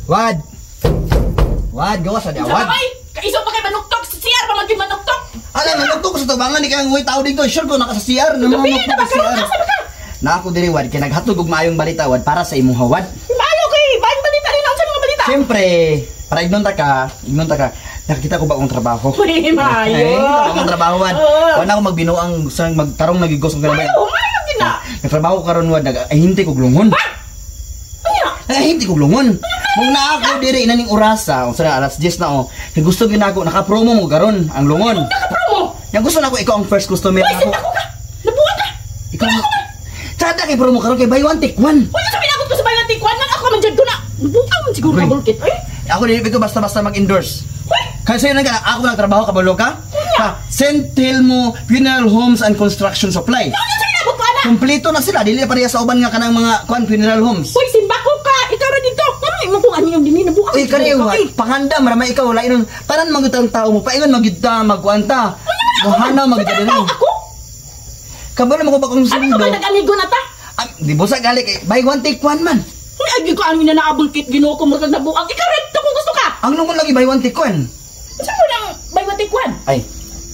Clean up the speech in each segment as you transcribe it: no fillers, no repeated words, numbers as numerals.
Wad. Wad, gawas sa Sa wad. Ay, kaiso pa kay manuktok sa CR pa man gyud manuktok. Ala, nanugtog ko sa tubangan ni kang way tao dito. Sure ko naka sa CR, Gabi na ba karon, asa ba ka? Na ako diri, wad, kay naghatod og maayong balita, wad, para sa imong hawad. Maayo kay bain balita rin unsa mga balita? Siyempre, para ignon ta ka, ignon ta ka. Nakakita ko ba akong trabaho? Uy, maayo. Ay, akong trabaho, wad. Oo. Wala ako magbinuang sa magtarong nagigos kung Maayo, maayo gid na. Nagtrabaho karon, wad, nag-ahinti kog lungon. Ha? Unya. Nag-ahinti kog lungon. Mong naa ako diri inaning orasa, unsa na alas 10 na oh. Kay gusto gyud nako naka-promo mo karon ang lungon. Naka-promo. Yang gusto nako ikaw ang first customer Uy, nako. sinta ko ka. Nabuwan ka. Ikaw. Tsada kay promo karon kay buy one take one. Uy, sa pinabot ko sa bayan tikwan man ako man jud ko na. Nabuwan man siguro Uy. ka bulkit. Ay. Ako dili ko basta-basta mag-endorse. Uy, Kaya sa'yo na ka, ako nagtrabaho, kabalo ka? Ha, Sentelmo Funeral Homes and Construction Supply. ano sa pinabot ko ana? Kompleto na sila, dili na pareha sa uban nga kanang mga kuan funeral homes. Uy, simba ko ka. Ikaw ra dito. Ano imo kung ano yung dinhi nabuang? Uy, kani wa, panganda marama ikaw wala inon. Tanan magyud ang tao mo, paingon magyud ta, magkuan ta. Mohana magyud ta Tao diri. ako? Kabalo mo ko ba kung Ano sundo? ka ba nag-amigo na ta? Ah, di busa gali kay buy one take one man. Uy, agi ko ang naabulkit Ginoo ko murag nabuang. Ikaw ra dito kung gusto ka. Ang lungon lagi buy one take one. Unsa mo nang buy one take one? Ay,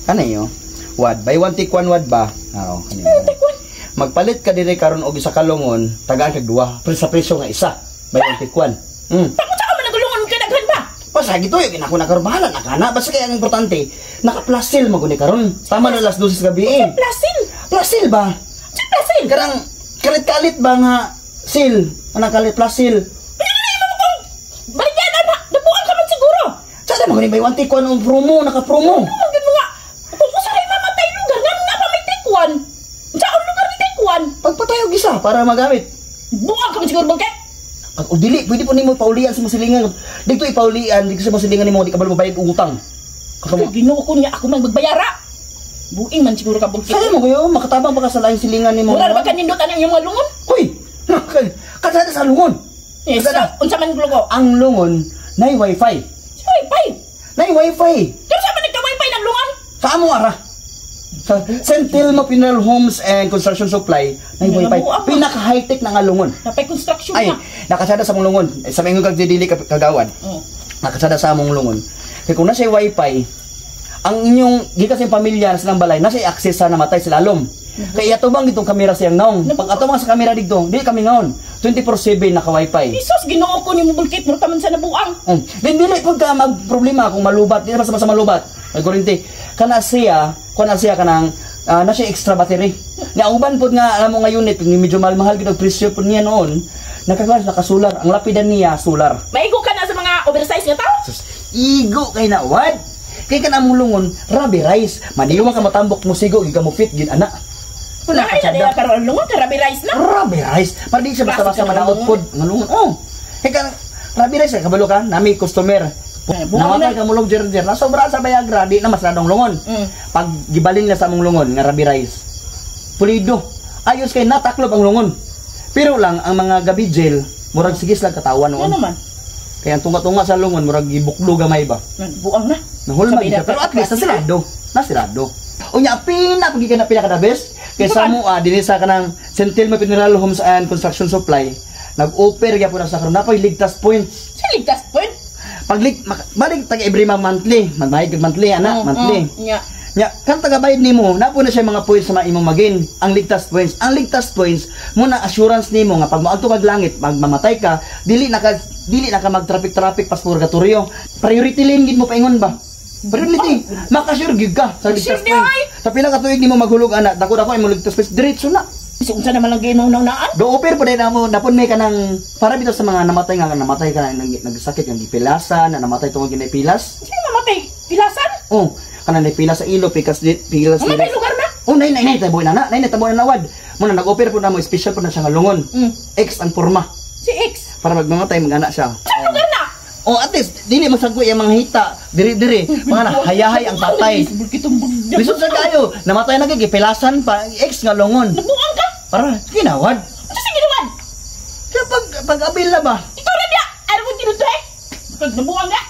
kanay yo. Wad, buy one take one wad ba? Oo, kanay. Buy one take one. Magpalit ka diri karon og isa ka lungon, tagaan kag duha, pero sa presyo nga isa. Buy one take one. Takot sa ka man nagulungon kay daghan ba? Basta gito yung kinako na karon bahala na kana. Basta kay ang importante, naka-plasil maguni karon. Tama na alas 12 sa gabi eh. Plasil. Plasil ba? Sa plasil. Karang kalit-kalit ba nga sil? Anang kalit plasil? Uy, ano imo kung baligyan ana? Nabuang ka man siguro. Sada maguni buy one take one ang promo, naka-promo. Ano gyud mo nga? Kung usa ray mamatay lugar nga na pa may take one. Unsa ang lugar ni take one? Pagpatay og isa para magamit. Buang ka man siguro bangke. Ang o dili, pwede po nimo paulian sa mga silingan. Dito ipaulian, dito sa mga silingan nimo, di ka ba mabayad og utang. Kay Ginoo ko niya ako man magbayara. Buing man siguro ka bangke. Saya mo kayo, makatabang pa ka sa laing silingan nimo. Mura ra ba kanindot anang iyong mga lungon? Uy! Kasada sa lungon. Yes, Kasada. unsa man lugo? Ang lungon, nay wifi. Sa wifi. Nay wifi. Pero sa man nagka-wifi ng lungon? Sa amo ara. Sa Sentelmo Funeral Homes and Construction Supply, nay wifi. Nabuang. Pinaka high-tech na nga lungon. Napay construction Ay, na. nakasada sa among lungon. Eh, sa mga kag dili kagawad. Nakasada sa among lungon. Kay kung nasa wifi, ang inyong gikan sa inyong pamilya sa silang balay, nasa access sa namatay sa lalom. Kay atubang itong kamera siyang naong. Pag atubang sa kamera dito, di kami ngaon. 24/7 naka wifi. Jesus, Ginoo ko nimo bulkit mura ka man sa nabuang. Din dili pud ka magproblema kung malubat, di na basta malubat. May kuryente. Kana siya, kana siya kanang na siya extra battery. Nga uban pud nga alam mo nga unit medyo mahal-mahal gid og presyo pud niya noon. Nakakuan nakasular, ang lapidan niya solar. Maigo ka na sa mga oversize nga tao? Sus, igo kay na wad. Kay kan among lungon, rabi rice. Maniwang ka matambok mo sigo, giga mo fit gid ana. Wala ka Wala na tsada. karon lungon ka rabi rice na. Rabi rice. Para di siya basta-basta Klase ka madaot ng pod nga lungon. Oh. Kay kan rabi rice kabalo ka, nami customer. Eh, buang Namatay na. ka mulog jer jer. Nasobra sa Viagra, di na mas ladong lungon. Pag gibalin na sa among lungon nga rabi rice. Pulido. Ayos kay nataklob ang lungon. Pero lang ang mga gabi gel, murag sigis lang katawan noon. Ano man? Kaya ang tunga-tunga sa lungon, murag gibuklo gamay ba. Buang na. Nahulma Sabi gid siya. na, Pero at least nasirado. Nasirado. Unya pina pag na pinaka the best kay Ito sa mo dinhi sa kanang Sentelmo Funeral Homes and Construction Supply nag-offer gyapon na sa karon napay ligtas points. Sa ligtas point. Paglig balik tag every monthly, magbayad kag monthly ana, monthly. Nya. Nya, kan tagabayad nimo, napo na siya mga points sa imong magin. Ang ligtas points, ang ligtas points mo na assurance nimo nga pag moadto kag langit, pag mamatay ka, dili na ka mag-traffic-traffic pas purgatorio. Priority lane gid mo paingon ba? Priority. Makasure gid ka sa ligtas Sure di ay. points. Sa pila ka tuig nimo maghulog ana, dako-dako imong ligtas points diretso na. So, unsa naman lang ginaw naan? Do offer po din mo napon may kanang para bitaw sa mga namatay nga namatay ka nagsakit nga gipilasan, na namatay tungod ginapilas. Sino mamatay? Pilasan? Oh, kanang napilas sa ilo, pikas di, pilas Mamatay lugar na? Oh, nay nay nay tabo na na, nay nay tabo na nawad. Muna nag-offer po na mo special po na siya nga lungon. X ang porma Si X. para magmamatay magana siya. Sa lugar na? Oh, at least dili masagko iyang mga hita, diri-diri, mga na hayahay ang tatay. Lisod sa kayo, namatay na kay gipilasan pa X nga lungon. Nabuang ka? Para ginawad. Unsa sa ginawad? Kaya pag abil na ba? Ikaw na diya. Ano mo tinutuhe? Pag nabuang ka?